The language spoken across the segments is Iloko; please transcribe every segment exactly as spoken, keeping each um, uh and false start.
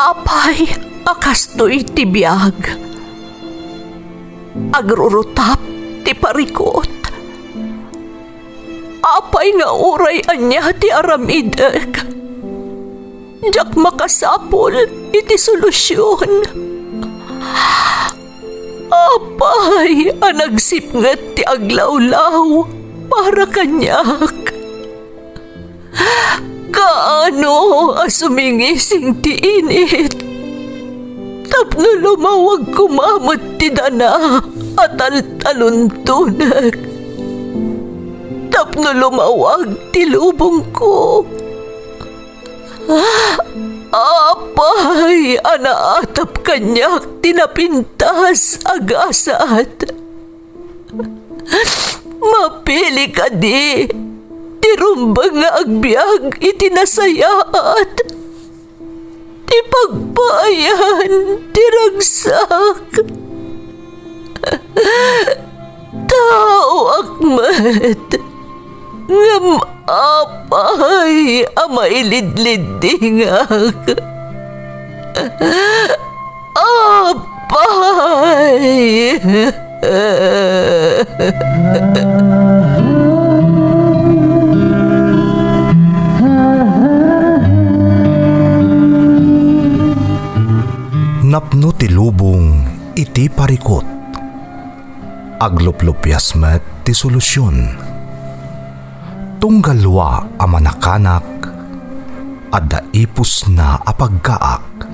Apay a kastoy ti biag? Agrurutap ti parikut. Apay nga uray ania ti aramidek, diak makasapul iti solusion. Apay a nagsipnget ti aglawlaw para kaniak? Kaano a sumingising ti init tapno lumawag koma met ti dana a taltaluntonek, tapno lumawag ti lubongko? Apay a naatap kaniak ti napintas a gasat? Mapili kadi ti rumbeng nga agbiag iti nasayaat, ti pagpaayan ti ragsak? Taoak met, ngem apay a mailidliddingak? Apay! Napno ti lubong iti parikut. Agluplupias met ti solusion. Tunggal wa a manakanak, adda ipusna a pagkaak.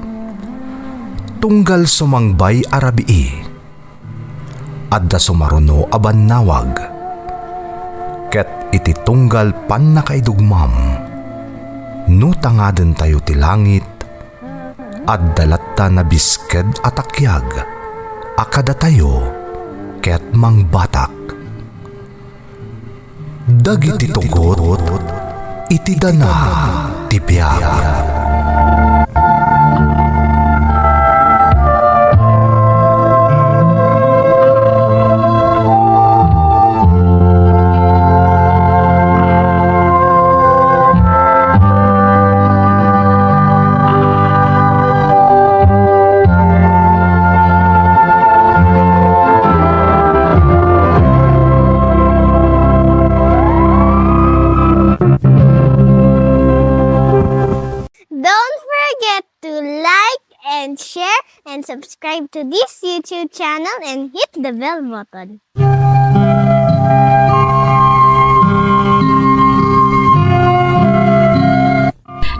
Tunggal sumangbay a rabii, adda sumaruno a bannawag. Ket iti tunggal pannakaidugmam, no tangadentayo ti langit, adda latta nabisked a takiag a kadatayo ket mangbatak. Dagiti tugot iti dana ti biag. Don't forget to like and share and subscribe to this YouTube channel and hit the bell button.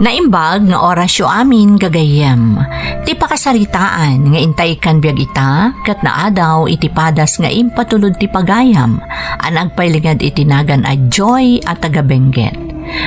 Naimbag nga orasyo amin, gagayyem. Ti pakasaritaan nga intay kan biag ita, ket naadaw iti padas nga impatulod ti pagayam, a nagpailinged iti nagan a Joy a taga Benguet.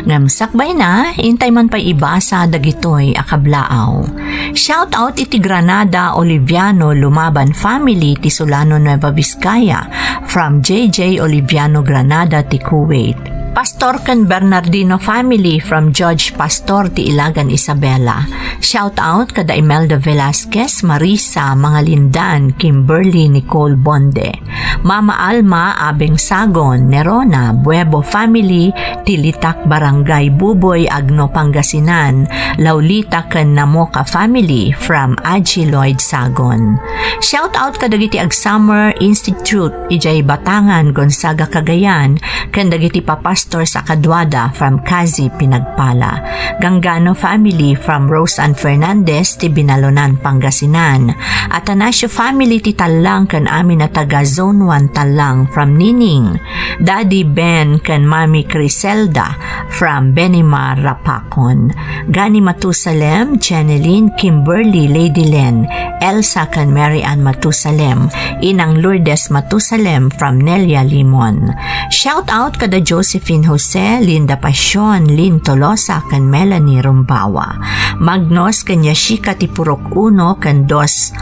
Ngem sakbayna, intay man pay ibasa dagitoy a kablaaw. Shout out iti Granada Oliviano Lumaban family ti Solano, Nueva Vizcaya, from J J Oliviano Granada ti Kuwait. Pastor ken Bernardino family from Judge Pastor ti Ilagan, Isabela. Shout out kada Imelda Velasquez, Marisa Mangalindan, Kimberly Nicole Bonde. Mama Alma Abeng Sagon, Nerona, Buebo family, ti Litak, Barangay Buboy, Agno, Pangasinan, Laulita ken Namoka family from Aji Lloyd Sagon. Shout out kadagiti ag-Summer Institute idiay Batangan, Gonzaga, Cagayan, ken dagiti papastors a kaduada from Kazi, Pinagpala. Ganggano family from Rose Ann Fernandez ti Binalonan, Pangasinan. Atanasio family ti Tallang ken amin a taga Zone one Tallang from Nining, Daddy Ben ken Mami Criselda from Benimar, Rapacon. Gani Matusalem, Jeneline, Kimberly, Lady Len, Elsa ken Mary Ann Matusalem, Inang Lourdes Matusalem from Nelia, Limon. Shout out kada Josephine Jose, Linda Pasion, Lynn Tolosa ken Melanie Rumbawa. Magnos ken Yashika ti Purok uno ken dos,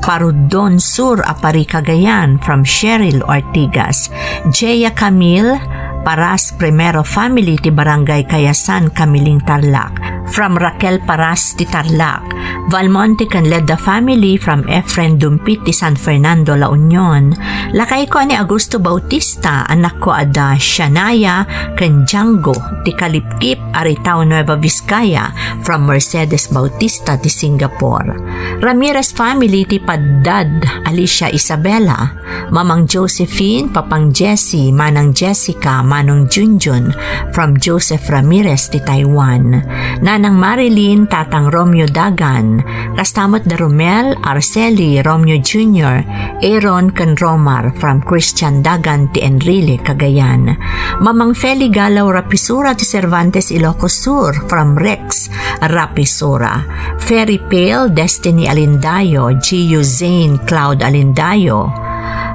Parudon Sur, Aparri, Cagayan from Cheryl Ortigas. Jaya Camille Paras, Primero family ti Barangay Kayasan, Camiling, Tarlac. from Raquel Paras ti Tarlac, Valmonte ken Ledda family from Efren Dumpit ti San Fernando, La Union, lakayko a ni Augusto Bautista, anakko a da Shania ken Django ti Kalipkip, Aritao, Nueva Vizcaya, from Mercedes Bautista ti Singapore. Ramirez family ti Paddad, Alicia Isabela, Mamang Josephine, Papang Jesse, Manang Jessica, Manong Junjun, from Joseph Ramirez ti Taiwan. Nanang Marilyn, Tatang Romeo Dagan, kasta met da Romel, Arceli, Romeo Junior, Aaron, ken Romar, from Christian Dagan ti Enrile, Cagayan. Mamang Feli Galaw Rapisura ti Cervantes, Ilocos Sur, from Rex Rapisura. Ferry Pale, Destiny Alindayo, Gio Zane, Cloud Alindayo,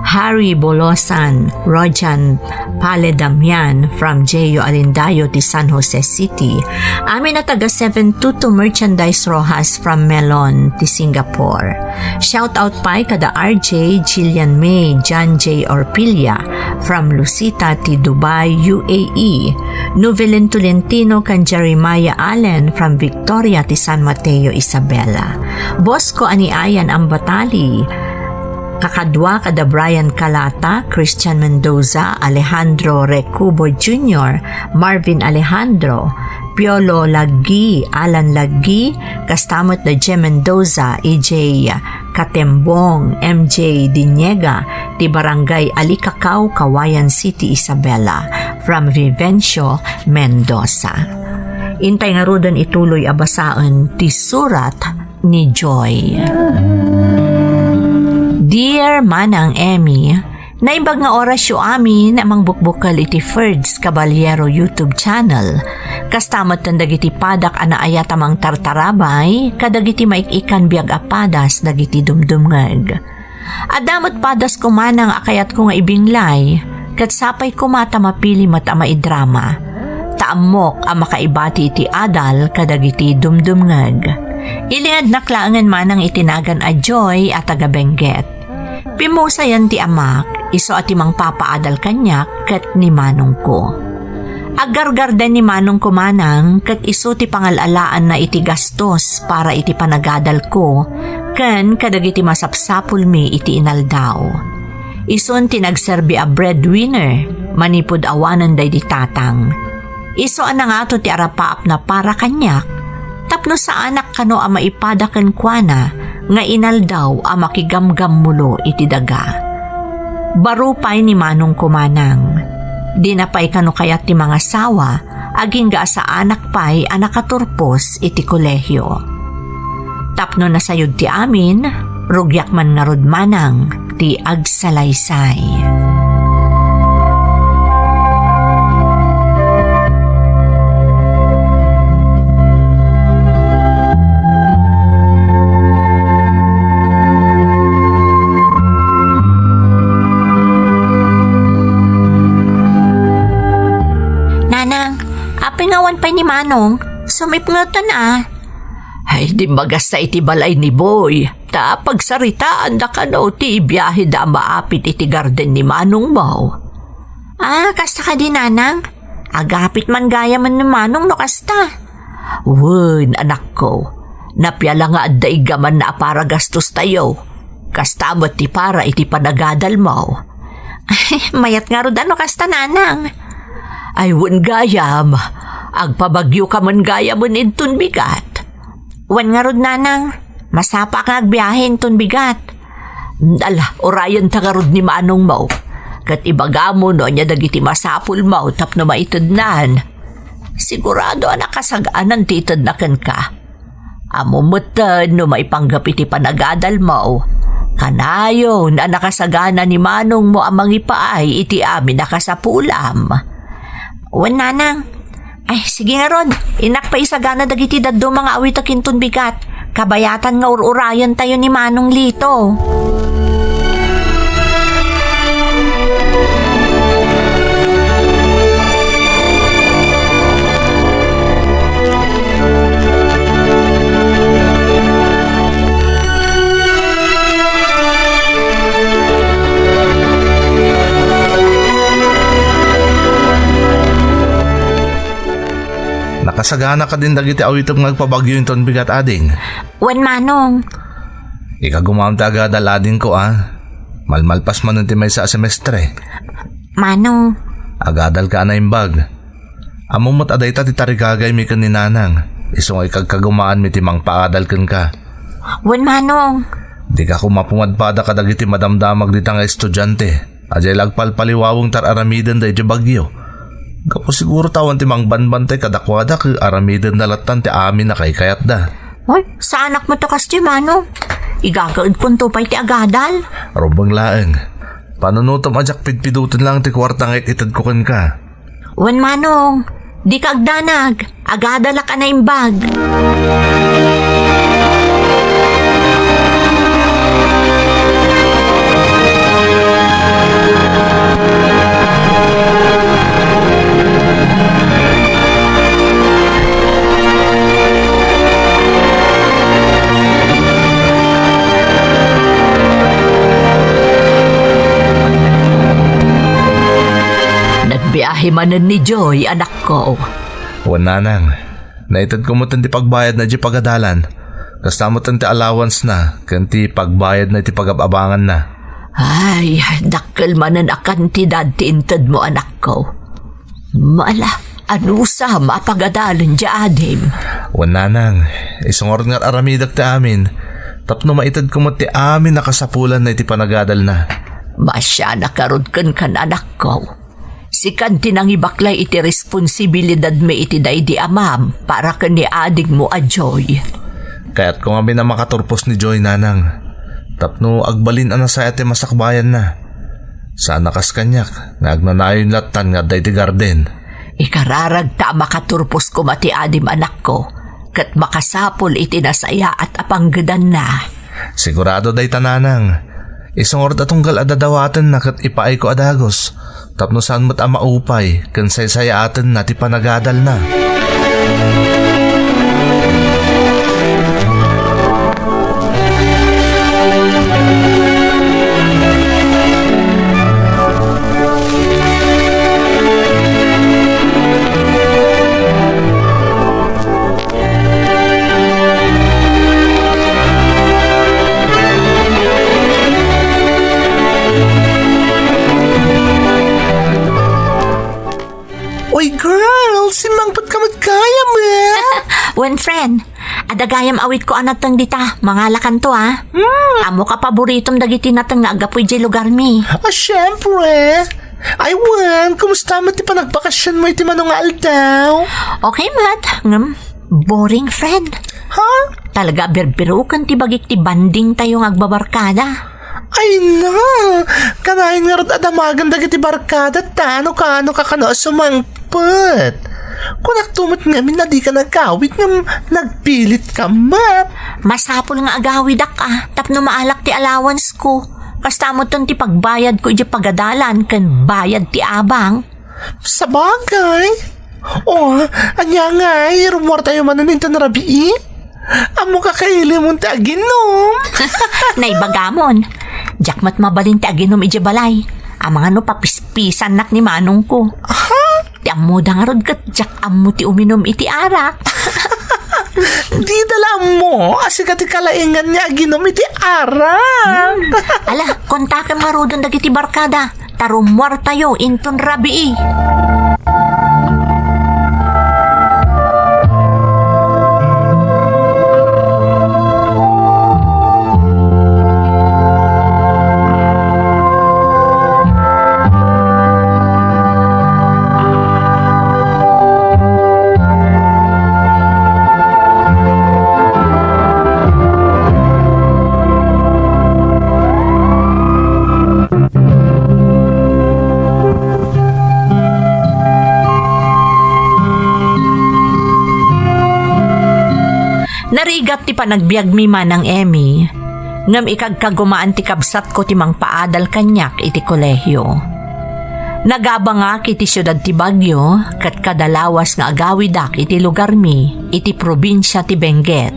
Harry Bolosan, Rojan Pale Damian, from Gio Alindayo ti San Jose City. Amin a taga seven two two Merchandise Rojas from Melon ti Singapore. Shout out pay kada R J, Jillian May, John J Orpilla, from Lucita ti Dubai, U A E. Novelin Tolentino ken Jeremiah Allen from Victoria ti San Mateo, Isabela. Boss ko a ni Ayan Ambatali, kakadua kada Brian Calata, Christian Mendoza, Alejandro Recubo Junior, Marvin Alejandro, Piolo Laggi, Alan Laggi, kasta met da Jem Mendoza, E J Katembong, M J Diniega, ti Barangay Alikakaw, Cauayan City, Isabela, from Vivencio Mendoza. Intay ngaruden ituloy a basaen ti surat ni Joy. Dear Manang Emmy, naimbag nga orasyo amin a mangbukbukel iti Ferds Caballero YouTube channel. Kasta met ken dagiti padak a naayat a mangtartarabay kadagiti maik-ikkan biag a padas dagiti dumdumngeg. Adda met padasko manang a kayatko nga ibinglay, ket sapay koma ta mapili met a maidrama. Ta ammok a makaibati iti adal kadagiti dumdumngeg. Ilingednak laengen manang iti nagan a Joy a taga Benguet. Pimmusayan ti amak, isu a ti mangpapaadal kaniak ket ni manongko. Aggargarden ni manongko manang ket isu ti pangal-alaanna iti gastos para iti panagadalko ken kadagiti masapsapulmi iti inaldaw. Isun ti nagserbi a breadwinner manipud awanen daydi tatang. Isu a nangato ti arapaapna para kaniak, tapno saanak kano a maipada kenkuana nga inaldaw a makigamgammulo iti daga. Baro pay ni manongko manang. Dina pay kano kayat ti mangasawa, agingga a saanak pay a nakaturpos iti kolehio. Tapno nasayod ti amin, rugiak man ngarud manang ti agsalaysay. Nanang, apay nga awan pay ni Manong? Sumipngetan a. Ay, dimmagasta iti balay ni Boy, ta pagsaritaanda kano ti biaheda a maapit iti garden ni manongmo. Ah, kasta kadi, Nanang? Agapit man gayam ni Manong no kasta. Wen, anakko, napia la nga adda iggamanna a para gastostayo. Kasta met ti para iti panagadalmo. Ay, mayat ngarud a no kasta, Nanang. Ay, wen gayam, agpabagyoka man gayamen inton bigat. Wen ngarud, Nanang, masapaak nga agbiahe inton bigat. Ala, urayenta ngarud ni manongmo. Ket ibagamo no ania dagiti masapulmo tapno maitednan. Sigurado a nakasag-anan ti itedna kenka. Ammom metten no maipanggep iti panagadalmo. Kanayon a nakasagana ni manongmo a mangipaay iti amin a kasapulam. Wen, Nanang. Ay, sige ngarud, innak pay isagana dagiti dadduma nga awitek inton bigat. Kabayatan nga ur-urayentayo ni Manong Lito. Nakasagana kadin dagiti awitem nga agpabagyo inton bigat, ading? Wen, manong. Ikagumaam ti agadal, adingko, a. Malmalpas manen ti maysa a semestre. Manong. Agadalka a naimbag. Ammom met a dayta ti tarigagaymi ken ni nanang, isu nga ikagkagumaanmi ti mangpaadal kenka. Wen, manong. Dika koma pumadpada kadagiti madamdamag dita nga estudiante. Adiay la agpalpaliwaweng ti ar-aramidenda idiay bagyo. Gapu siguro ta awan ti mangbanbantay kadakuada ket aramidenna lattan ti amin a kaykayatda. Oy, saanak met a kasdi, manong. Igagaedkonto pay ti agadal. Rumbeng laeng. Panunotem a diak pidpiduten laeng ti kuarta nga it-itedko kenka. Wen, manong, dika agdanag. Agadalak a naimbag. Nagbiahe manen ni Joy, anakko. Wen, nanang. Naitedko met ti pagbayadna idiay pagadalan. Kasta met ti allowance-na ken ti pagbayadna iti pagab-abanganna. Ay, dakkel manen a kantidad ti intedmo, anakko. Mala, anusam a pagadalen diay adim? Wen, nanang, isu ngarud nga ar-aramidek ti amin, tapno maitedko met ti amin a kasapulanna iti panagadalna. Maasianak ngarud kenka, anakko. Sikan ti nangibaklay iti responsibilidadmi iti daydi amam para ken ni adingmo a Joy. Kayatko ngamin a makaturpos ni Joy, nanang, tapno agbalin a nasayaat ti masakbayanna. Saan a kas kaniak nga agnanayon lattan nga adda iti garden. Ikararagta a makaturpos koma ti adim, anakko, ket makasapul iti nasayaat a panggedanna. Sigurado dayta, nanang. Isu ngarud a tunggal a dadawatenna ket ipaayko a dagus, tapno saan met a maupay ken saysayaatenna ti panagadalna. Oy, girl, simmangpetka met gayam, eh? Wen, friend, adda gayam awitko a nateng dita, mangalakanto, ah. Hmm. Ammok a paboritom dagiti nateng nga aggapu idiay lugarmi. Ah, syempre. Ay, wen, kumusta met ti panagbakasionmo iti mano nga aldaw? Okay met, ngem boring, friend. Ha? Talaga a birbiroken ti bagik ti banding tayo nga agbabarkada. Ay na! Kanayon ngarud a damagen dagiti barkada ta no kano ka kano a sumangpet. Kunakto met ngamin a dika nagawid ngem nagpilitka met. Masapul nga agawidak a tapno maalak ti allowance ko. Kasta metten ti pagbayadko idiay pagadalan ken bayad ti abang. Sabagay. O, ania ngay, rummuartayo manen inton rabii? Ammok a kailimon ti aginom. Naibagamon. Diak met mabalin ti aginom idiay balay. Amangan no papispisannak ni manongko. Ha? Ti ammoda ngarud ket diak ammo ti uminom iti arak. Dida la ammo a sika ti kalaingan nga aginom iti arak. Hmm. Ala, kontakem ngaruden dagiti barkada. Ta rummuartayo inton rabii. Narigat ti panagbiagmi, Manang Emmy, ngem ikagkagumaan ti kabsatko ti mangpaadal kaniak iti kolehio. Nagabangak iti siudad ti Baguio ket kada lawas nga agawidak iti lugarmi iti probinsia ti Benguet.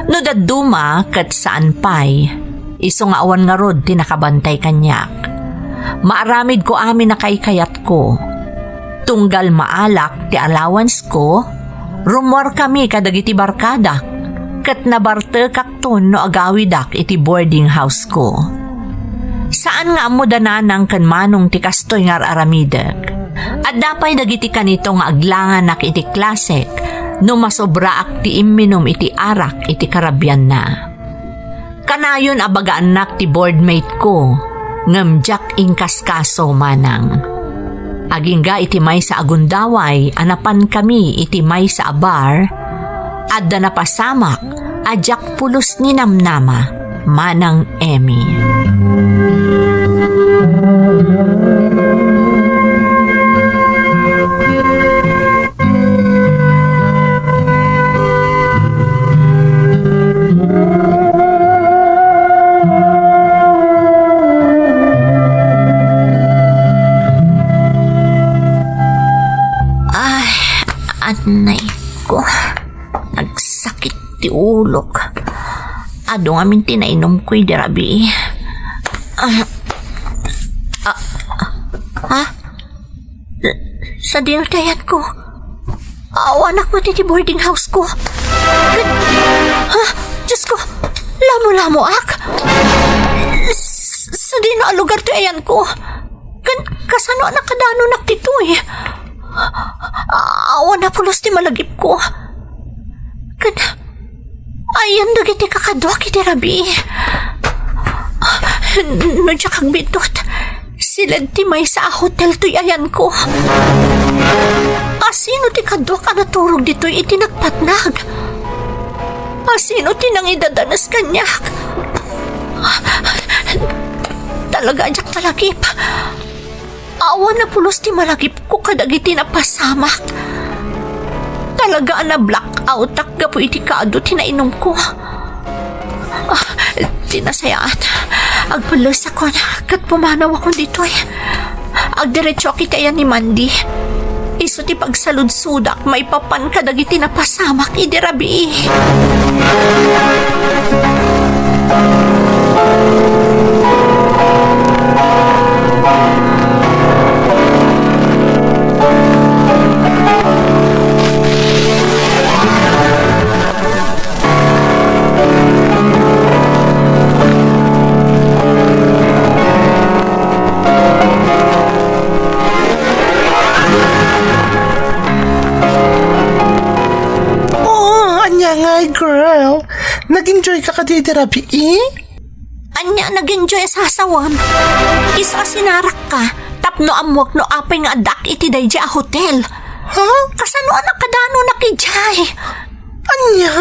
No dadduma ket saan pay, isu nga awan ngarud ti nakabantay kaniak. Maaramidko amin a kaykayatko. Tunggal maalak ti allowance ko, Rummuarkami kadagiti barkadak, ket nabartekakton no agawidak iti boarding house-ko. Saan nga ammo da nanang ken manong ti kastoy nga ar-aramidek. Adda pay dagiti kanito nga aglanganak iti klasek no masobraak ti imminum iti arak iti karabianna. Kanayon a bagaannak ti boardmate-ko, ngem diak inkaskaso manang. Agingga iti maysa a gundaway a napankami iti maysa a bar, adda napasamak a diak pulos ninamnama, Manang Emmy. Ay, anay ko. Nagsakit ti ulok. Adu ngamin ti nainumko idi rabii. Ah, ah, ah? Sadino ti ayanko? Awanak met iti boarding house-ko. Ket, ha? Diosko, lamolamoak? S-, sadino a lugar ti ayanko? Ken kasano a nakadanunak ditoy? Awan a pulos ti malagipko. Ken ayan dagiti kakaduak iti rabii? No diak agbiddut, siled ti maysa a hotel toy ayanko. Asino ti kaduak a naturog ditoy iti nagpatnag? Asino ti nangidadanes kaniak? Talaga a diak malagip. Awan a pulos ti malagipko kadagiti napasamak. Talaga a na-blackout-ak gapu iti kaadu ti nainumko. Ah, ti nasayaat, agpallesakon ket pumanawakon ditoy. Agdiretsoak iti ayan ni Mandy. Isu ti pagsaludsodak maipapan kadagiti napasamak idi rabii. Oh, ania ngay, girl? Nag-enjoy ka kadi iti rabii? Ania nag-enjoy a sasawem? Isu a sinarakka tapno ammuek no apay nga addaak iti daydi a hotel. Ha? Kasano a nakadanunak idiay? Ania?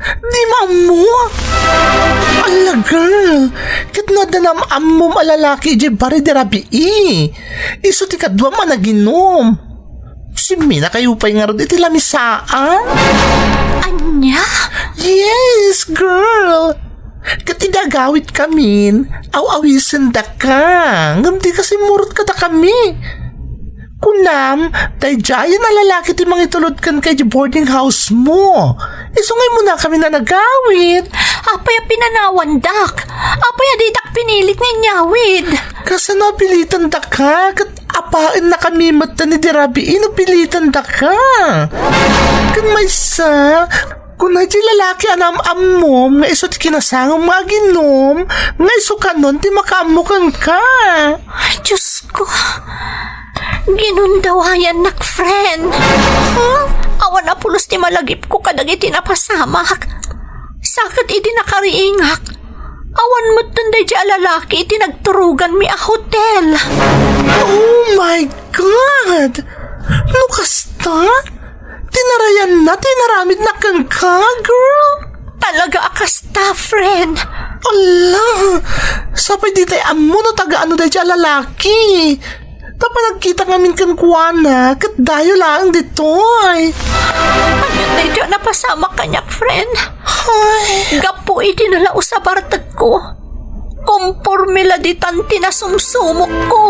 Di maammo? Alla, girl, ket no adda naam-ammom a lalaki idiay bar idi rabii, isu ti kaduam a naginum. Simminakayo pay ngarud iti lamisaan. Ania? Yes, girl. Ket idi agawidkamin, aw-awisendaka. Ngem dika simmurot kadakami. Kunam, daydiayen a lalaki ti mangitulod kenka iti boarding house mo. Isu nga immunakamin a nagawid. Apay a pinanawandak? Apay a didak pinilit nga inyawid? Kasano a pilitendaka? Ket apaennakami metten idi rabii no pilitendaka. Ken maysa, kuna ti lalaki a naam-ammom nga isu ti kinasangom nga aginum, nga isu kanon ti makaammo kenka. Diosko, ginundawayannak, friend. Huh? Awan a pulos ti malagipko kadagiti napasamak. Sa ket idi nakariingak, awan metten daydi a lalaki iti nagturoganmi a hotel. Oh my God! No kasta, tinarayanna ti inaramidna kenka, girl. Talaga a kasta, friend. Alla! Sapay ditay ammo no taga ano daydi a lalaki. Ta panagkita ngamin kenkuana, ket dayo laeng ditoy. Ania daydi a napasamak kaniak, friend? Ay. Gapu iti nalaus a bartekko, komporme la ditan ti nasumsumokko.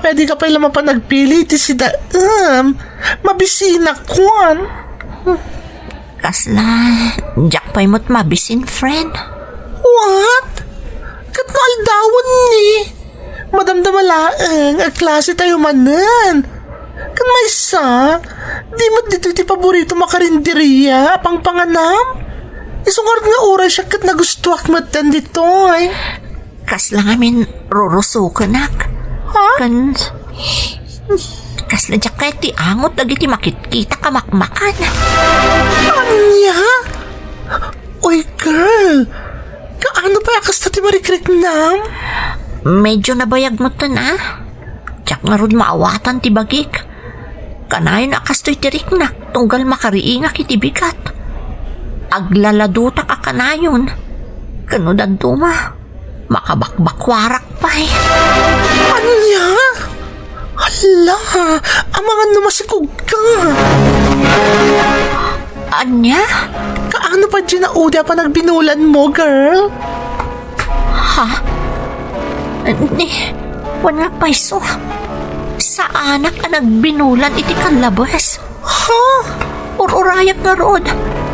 Pwede ka pay la mapan agpili iti sidaem. Mabisinak, kuan. Kasla, diak pay met mabisin, friend. What? Ket no aldawen ni? Madamdama laeng, agklasetayo manen. Ken maysa, di met ditoy ti paboritom a karinderia a pangpanganam. Isu ngarud nga uray siak ket nagustuak metten ditoy. Kasla ngamin rurusokenak. Ha? Ken kasla diak kayat ti angot dagiti makitkitak a makmakan. Ania? Uy, girl! Kaano pay a kasta ti marikriknam? Medyo nabayag metten, a. Diak ngarud maawatan ti bagik. Kanayon a kastoy ti riknak, tunggal makariingak iti bigat. Aglaladutak a kanayon. Ken no dadduma, makabakbakkuarak pay. Ania? Hala, amangan no masikogka. Ania? Kaano pay diay naudi a panagbinulanmo, girl? Ha? Ni, wen nga payso. Saanak a nagbinulan iti kallabes. Ha? Ur-urayak ngarud,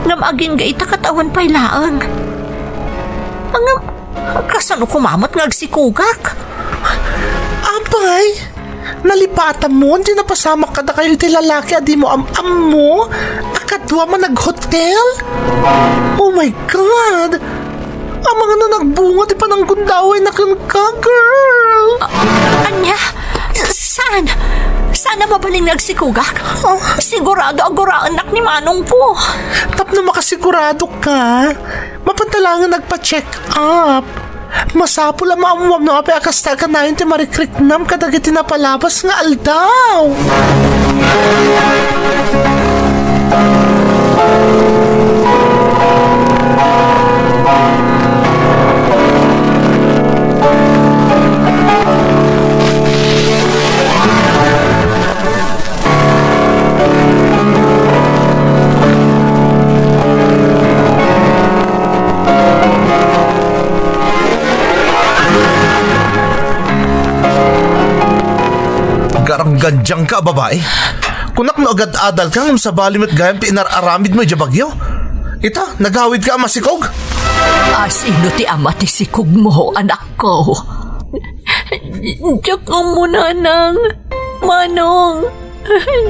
ngem agingga ita ket awan pay laeng. Ngem, kasano koma met nga agsikogak? Apay, nalipatamon ti napasamak kadakayo iti lalaki a dimo am-ammo a kaduam a naghotel? Oh my God! Amangan no nagbunga ti pananggundawayna kenka, girl! A-, ania? Saan? Saan a mabalin nga agsikogak? Ah. Sigurado a guraennak ni manongko. Tapno makasigurado ka, mapanta laengen agpa-check up. Masapul a maammuam no apay a kasta a kanayon ti marikriknam kadagiti napalabas nga aldaw. Garanggandiangka a babai. Kunak no agad-adalka ngem sabali met gayam ti inar-aramidmo idiay bagyo. Ita, nagawidka a masikog? A sino ti ama ti sikogmo, anakko? Diak ammo, nanang. Manong,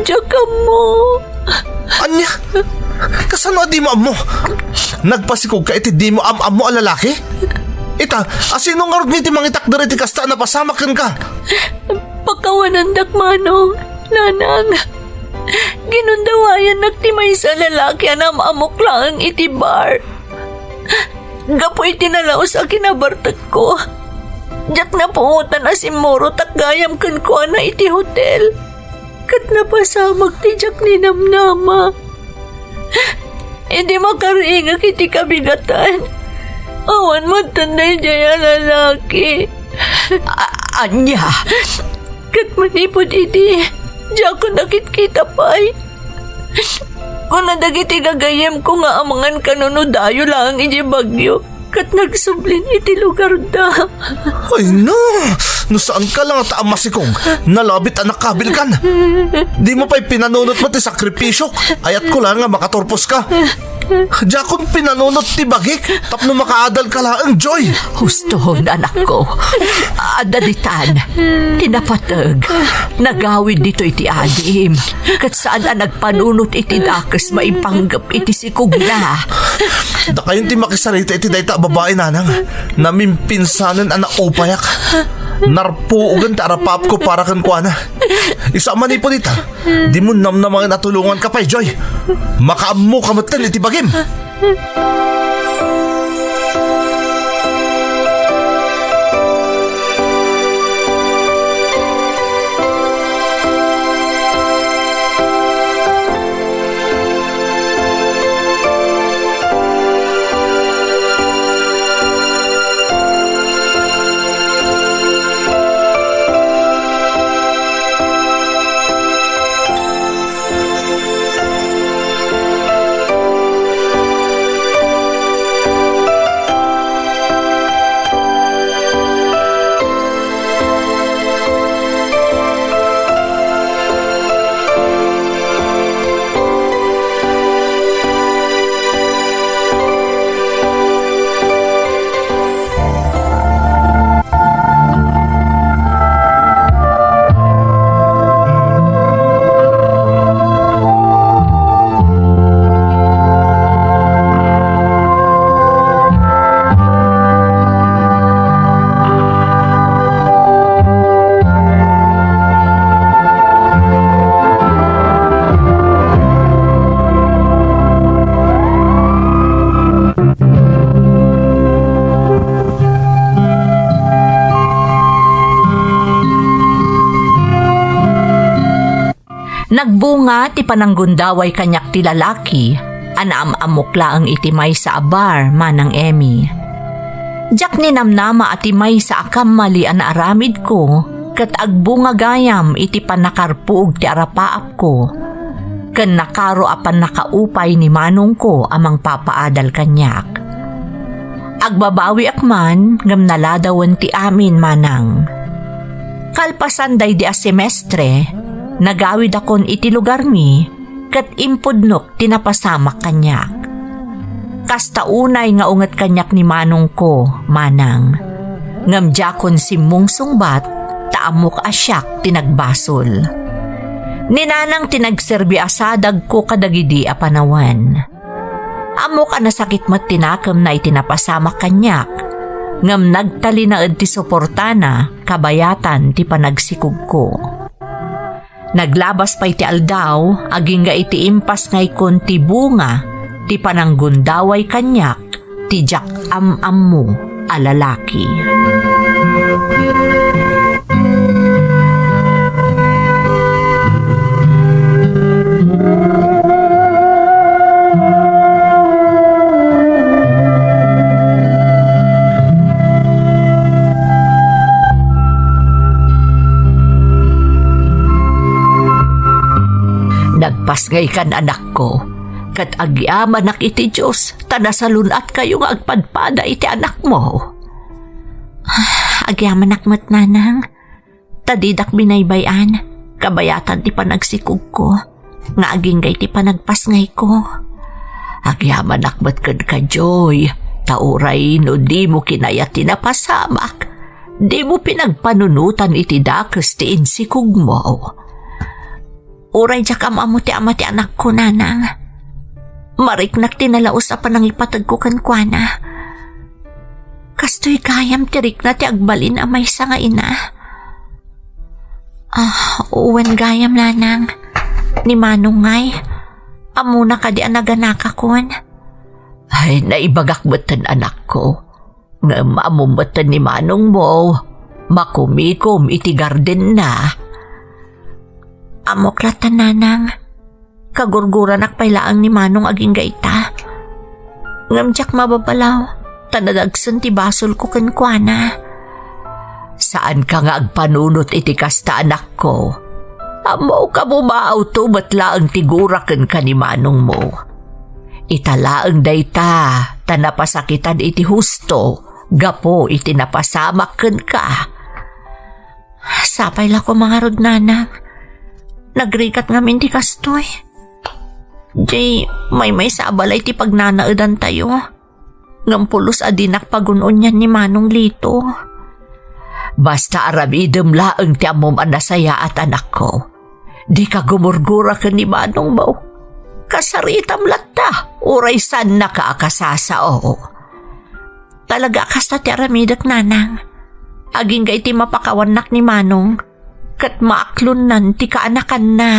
diak ammo. Ania? Kasano a dimo ammo? Nagpasikogka iti dimo am-ammo a lalaki? Ita, a sino ngarud ngay ti mangitakder iti kasta a napasamak kenka? Pakawanandak, manong, nanang. Ginundawayannak ti maysa a lalaki a naam-ammok laeng iti bar. Gapu iti nalaus a kinabartekko, diak napuotan a simmurotak gayam kenkuana iti hotel. Ket napasamak ti diak ninamnama. Idi makariingak iti kabigatan, awan metten daydiay a lalaki. A-, ania? Ket manipud idi, diakon nakitkita pay. Kuna dagiti gagayyemko nga amangan kano no dayo laeng idiay bagyo, ket nagsublin iti lugarda. Ay, no! No saanka la ngata a masikog, nalabit a nakabilkan. Dimo pay pinanunot met ti sakripisiok. Ayatko laeng nga makaturposka. Diakon pinanunot ti bagik tapno makaadalka laeng, Joy. Huston, anakko. Adda ditan ti napateg. Nagawid ditoy ti adim. Ket saan a nagpanunot iti dakes maipanggep iti sikogna. Dakayon ti makisarita iti dayta a babai, nanang. Namimpinsanen a naupayak. Narpuogen ti arapapko para kenkuana. Isu a manipud ita, dimo namnamaen a tulonganka pay, Joy. Makaammoka metten iti bagim. Nagbunga ti pananggundaway kaniak ti lalaki a naam-ammok laeng iti maysa a bar, Manang Emmy. Diak ninamnama a ti maysa a kammali a naaramidko ket agbunga gayam iti pannakarpuog ti arapaapko ken nakaro a pannakaupay ni manongko a mangpapaadal kaniak. Agbabawiak man ngem naladawen ti amin, Manang. Kalpasan daydi a semestre, nagawidakon iti lugarmi ket impudnok ti napasamak kaniak. Kasta unay nga unget kaniak ni manongko, Manang. Ngem diakon simmungsungbat ta ammok a siak ti nagbasol. Ni Nanang ti nagserbi a sadagko kadagidi a panawen. Ammok a nasakit met ti nakemna iti napasamak kaniak, ngem nagtalinaed ti suportana kabayatan ti panagsikogko. Naglabas pay ti aldaw, agingga iti impasngaykon ti bunga ti pananggundaway kaniak ti diak am-ammo a lalaki. Nagpasngaykan, anakko, ket agyamanak iti Dios ta nasalun-atkayo nga agpadpada iti anakmo. Agyamanak met, Nanang, ta didak binaybay-an kabayatan ti panagsikogko nga agingga iti panagpasngayko. Agyamanak met kenka, Joy, ta uray no dimo kinayat ti napasamak, dimo pinagpanunotan iti dakes ti insikogmo. Uray diak am-ammo ti ama ti anakko, Nanang, mariknak ti nalaus a panangipategko kenkuana. Kastoy gayam ti rikna ti agbalin a maysa nga ina. Ah, wen gayam, Nanang. Ni Manong ngay, ammona kadi a naganakakon? Ay, naibagak metten, anakko. Ngem ammom metten ni manongmo, makumikom iti gardenna. Ammok latta, Nanang. Kagurguranak pay laeng ni Manong agingga ita. Ngem diak mababalaw, ta nadagsen ti basolko kenkuana. Saanka nga agpanunot iti kasta, anakko. Ammok a bumaawto met laeng ti gura kenka ni manongmo. Ita laeng dayta ta napasakitan iti husto gapu iti napasamak kenka. Sapay la koma ngarud, Nanang. Nagrigat ngamin ti kastoy. Jay, maymaysa a balay ti pagnanaedantayo. Ngem pulos a dinak pagun-onian ni Manong Lito. Basta aramidem laeng ti ammom a nasayaat, anakko. Dika gumurgura ken ni manongmo. Kasaritam latta, uray saannaka a kasasao. Talaga a kasta ti aramidek, Nanang. Agingga iti mapakawannak ni Manong, ket maaklonnan ti kaanakanna.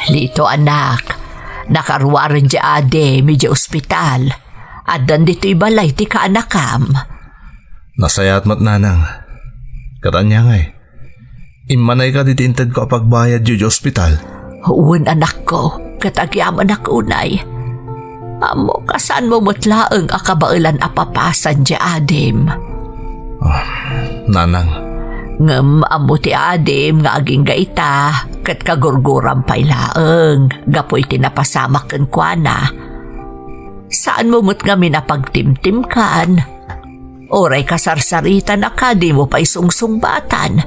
Lito, anak, nakaruaren di adim idiay ospital. Addan ditoy balay ti kaanakam. Nasayaat met, Nanang. Ket ania ngay? Immanay kadi ti intedko a pagbayadyo idiay ospital? Wen, anakko, ket agyamanak unay. Ammok a saanmo met laeng a kabaelan a papasan di adim. Ah, Nanang. Ngem ammo ti adim nga agingga ita, ket kagurguram pay laeng gapu iti napasamak kenkuana. Saanmo met ngamin a pagtimtimkan. Uray kasarsaritan a kadimo pay sungsungbatan.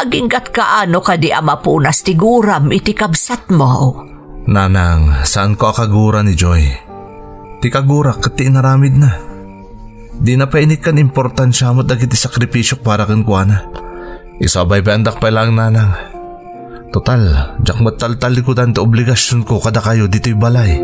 Agingga't kaano kadi a mapunas ti guram iti kabsatmo? Nanang, saanko a kagura ni Joy. Ti kagurak ket ti inaramidna. Dina pay inikkan importansia met dagiti sakripisiok para kenkuana. Isu a baybay-andak pay laeng, Nanang. Total, diak met taltalikudan ti obligasionko kadakayo ditoy balay.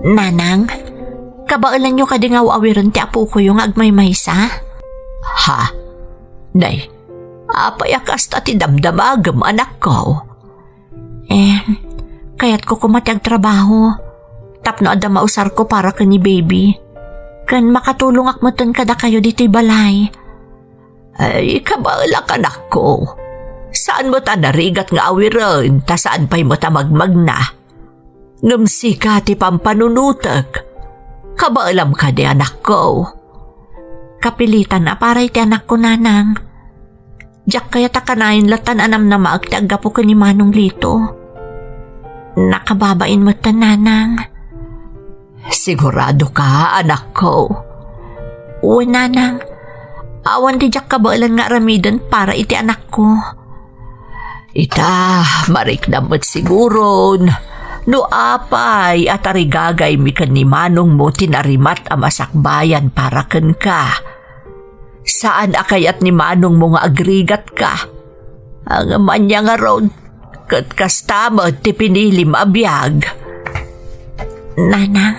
Nanang, kabaelanyo kadi nga aw-awiren ti apokoyo nga agmaymaysa? Ha? Nay, apay a kasta ti damdamagem, anakko? Eh, kayatko koma ti agtrabaho tapno adda mausarko para ken ni baby. Ken makatulongak metten kadakayo ditoy balay. Ay, kabaelak, anakko. Saan met a narigat nga awiren, ta saan pay met a magmagna. Ngem sika ti pampanunotek. Kabaelam kadi, anakko? Kapilitan a paray ti anakko, nanang. Diak kayat a kanayon latta a namnamaek ti aggapu ken ni Manong Lito. Nakababain metten, nanang. Sigurado ka, anakko? Wen, nanang. Awan ti diak kabaelan nga aramiden para iti anakko. Ita, mariknam met siguron no apay a tarigagaymi ken ni manongmo ti narimat a masakbayan para kenka. Saan a kayat ni manongmo nga agrigatka. Ngem ania ngarud, ket kasta met ti pinilim a biag. Nanang,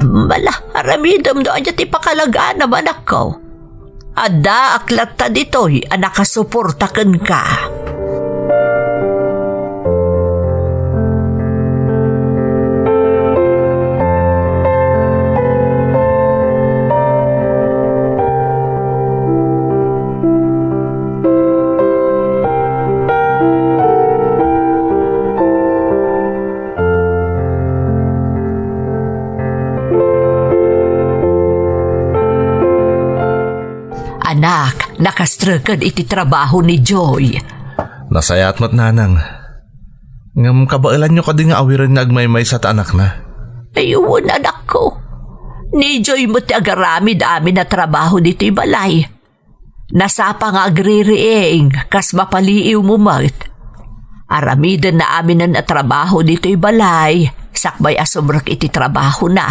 mala, aramidem no ania ti pakalaganam, anakko. Addaak latta ditoy a nakasuporta kenka. Anak, nakastreken iti trabaho ni Joy. Nasayaat met, nanang. Ngem kabaelanyo kadi nga awiren nga agmaymaysa ta anakna? Ay, wen, anakko. Ni Joy met ti agaramid amin a trabaho ditoy balay. Nasapa nga agririing kas mapaliiwmo met. Aramiden na aminen a trabaho ditoy balay, sakbay a sumrek iti trabahona.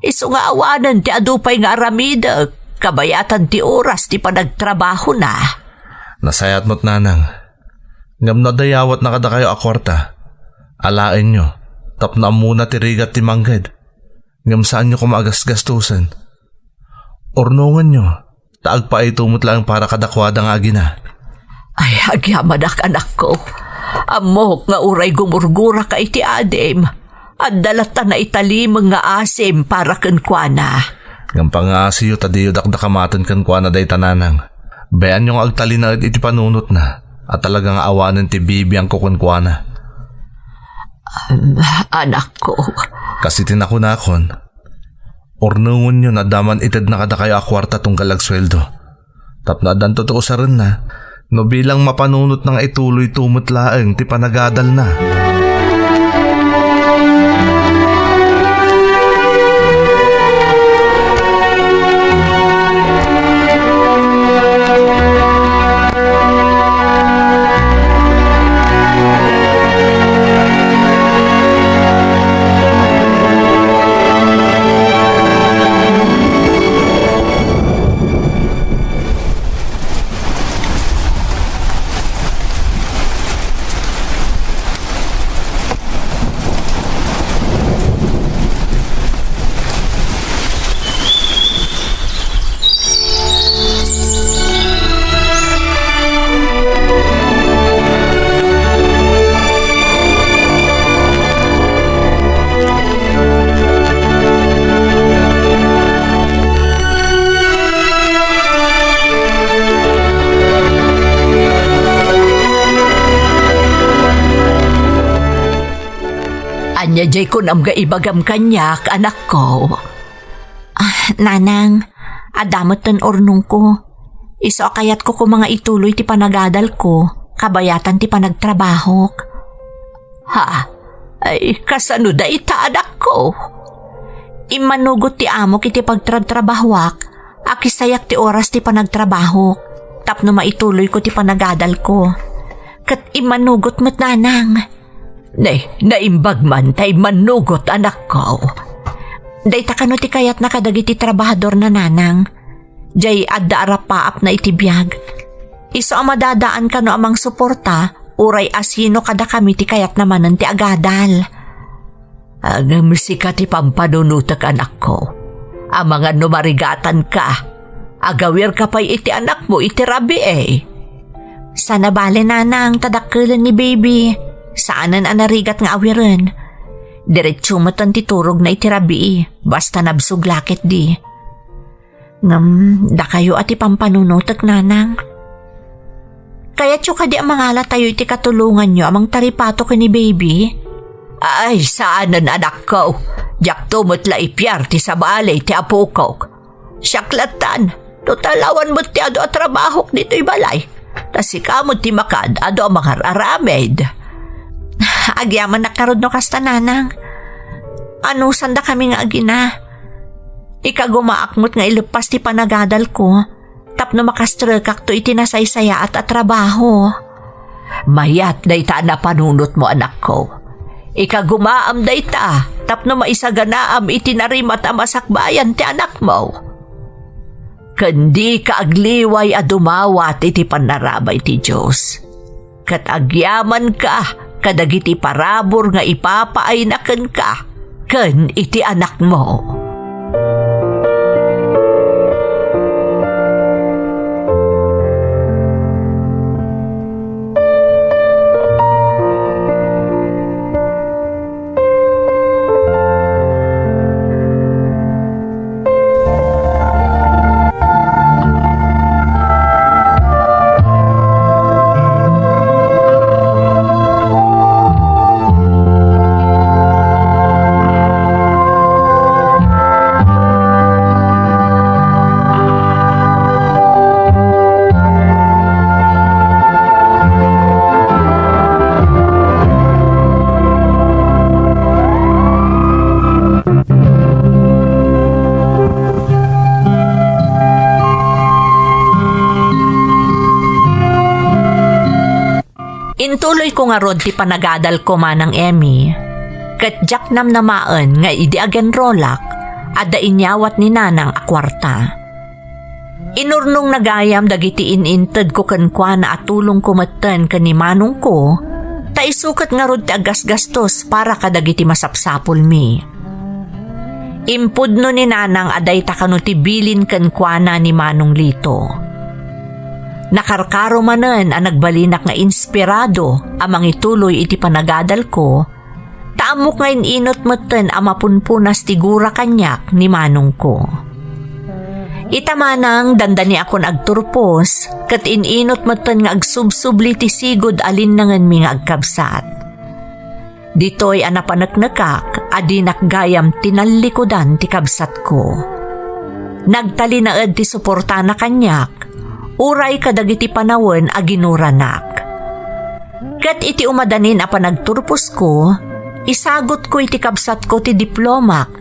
Isu nga awanen ti adu pay nga aramidek, kabayatan ti oras ti panagtrabahona. Nasayaat met, nanang. Ngem no adda yawatna kadakayo a kuarta, alaenyo, tapno ammona ti rigat ti mangged. Ngem saanyo koma a gasgastosen. Urnongenyo, ta agpaayto met laeng para kadakuada nga agina. Ay, agyamanak, anakko. Ammok nga uray gumurguraka iti adim, adda latta naitalimeng nga asim para kenkuana. Ngem pangngaasiyo ta diyo dakdakamaten kenkuana dayta, nanang. Bayanyo nga agtalinaed iti panunotna a talaga nga awanen ti bibiangko kenkuana. Am, anakko. Kas iti nakunakon, urnongenyo no adda man itedna kadakayo a kuarta tunggal agsueldo. Tapno addanto ti usarenna, no bilang mapanunotna nga ituloyto met laeng ti panagadalna. Ania diay kunam nga ibagam kaniak, anakko? Ah, nanang, adda metten urnongko. Isu a kayatko koma nga ituloy ti panagadalko, kabayatan ti panagtrabahok. Ha? Ay, kasano dayta, anakko? Immanugot ti amok iti pagtrabtrabahoak, akisayak ti oras ti panagtrabahok, tapno maituloyko ti panagadalko. Ket immanugot met, nanang. Nay, naimbag man ta immanugot, anakko. Dayta kano ti kayatna kadagiti trabahadorna, nanang. Jay adda a rapaapna iti biag. Isu a madadaan kano a mangsuporta, uray asino kadakami ti kayatna manen ti agadal. Ngem sika ti pampanunotek, anakko. Amangan no marigatanka, agawirka pay iti anakmo iti rabii. Saan a bale, nanang, ta dakkelen ni baby. Saanen a narigat nga awiren. Diretso metten ti turogna iti rabii, basta nabsog la ketdi. Ngem dakayo a ti pampanunotek, nanang. Kayatyo kadi a mangalatayo iti katulonganyo a mangtaripato ken ni baby? Ay, saanen, anakko. Diakto met la ipiar ti sabali ti apokok. Siak lattan, no talawan met ti adu a trabahok ditoy balay. Ta sika met ti makaad-adu a mangar-aramid. Agyamannak ngarud no kasta, nanang. Anusandakami nga agina. Ikagumaak met nga ileppas ti panagadalko tapno makastrekakto iti nasaysayaat a trabaho. Mayat dayta a napanunotmo, anakko. Ikagumaam dayta tapno maisaganaam iti narimat a masakbayan ti anakmo. Ken dika agliway a dumawat iti pannarabay ti Dios. Ket agyamanka kadagiti parabur nga ipapaayna kenka ken iti anakmo. Intuloyko ngarud ti panagadalko, Manang Emmy, ket diak namnamaen nga idi agenrolak, adda inyawat ni Nanang a kuarta. Inurnongna gayam dagiti in-intedko kenkuana a tulongko metten ken ni manongko, ta isu ket ngarud ti aggasgastos para kadagiti masapsapulmi. Impudno ni Nanang a dayta kano ti bilin kenkuana ni Manong Lito. Nakarkaro manen a nagbalinak nga inspirado a mangituloy iti panagadalko, ta ammok nga in-inut metten a mapunpunas ti gura kaniak ni manongko. Ita, Manang, dandaniakon agturpos, ket in-inut metten nga agsubsubli ti sigud a linnangenmi nga agkabsat. Ditoy a napaneknekak a dinak gayam tinallikudan ti kabsatko. Nagtalinaed ti suportana kaniak, uray kadagiti panawen a ginuranak. Ket iti umadanin a panagturposko, isagutko iti kabsatko ti diplomak,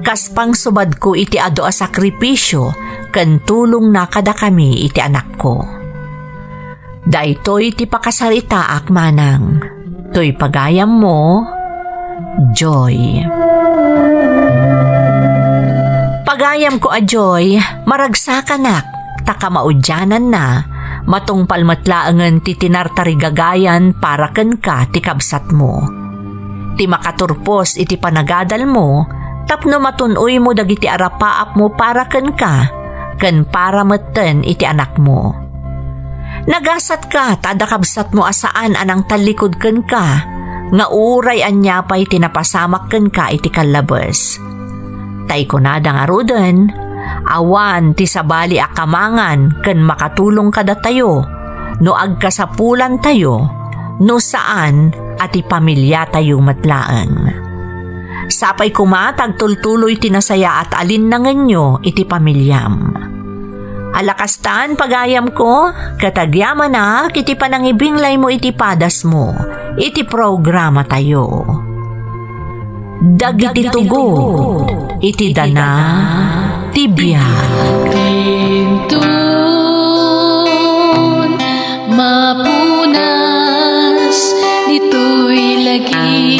kas pangsubadko iti adu a sakripisio ken tulongna kadakami iti anakko. Daytoy ti pakasaritaak, Manang. Toy pagayammo, Joy. Pagayamko a Joy, maragsakanak, ta kamaudiananna, matungpal met laengen ti tinartarigagayan para kenka ti kabsatmo. Ti makaturpos iti panagadalmo tapno matun-oymo dagiti arapaapmo para kenka ken para metten iti anakmo. Nagasatka ta adda kabsatmo a saan a nangtallikud kenka nga uray ania pay ti napasamak kenka iti kallabes. Ta ikunada ngaruden, awan ti sabali a kamangan ken makatulong kadatayo no agkasapulantayo, no saan a ti pamiliatayo met laeng. Sapay koma ta agtultuloy ti nasayaat a linnangenyo iti pamiliam. Alakastan, pagayamko, ket agyamanak iti panangibinglaymo iti padasmo iti programatayo. Dagiti tugot iti dana ti biag. Dintun mapunas ditoy lagi.